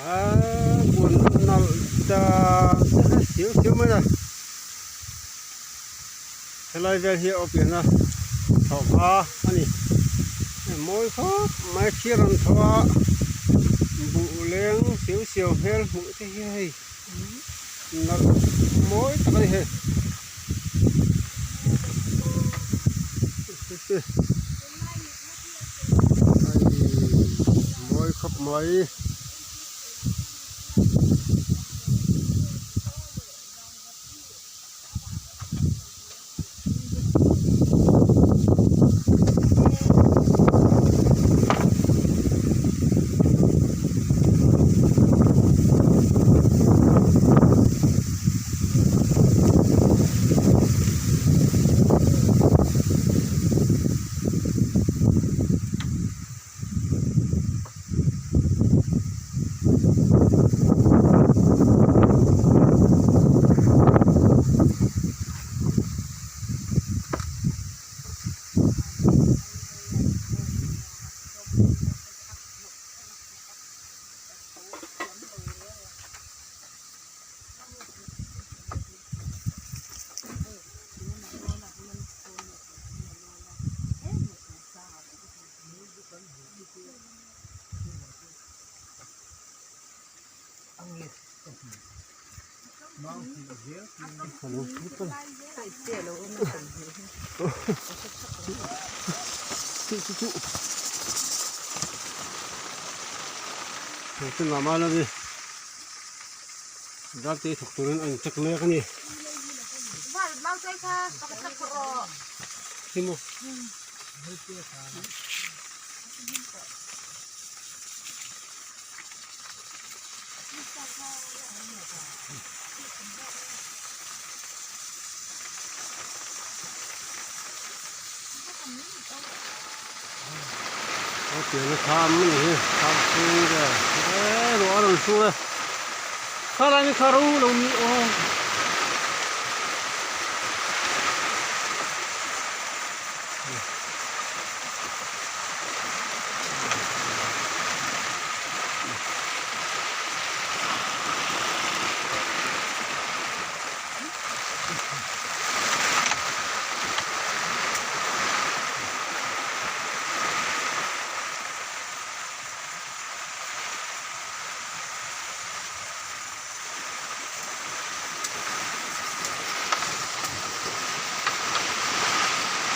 Aaa buan nalh dan te kha siau siau mai a helai vel hi a awp lian a thlawh hma a ni mawi khawp mai thil rawn tho a buh leng siau siau hmel hmuh te hi hei nalh mawi tak a ni hei. Mawi khawp mai. Darte thawk turin a incheck mek a ni. A pian a tham a ni hi tham chhung vel eee ruah a rawn hru e khalai ni kha ro lo ni aw.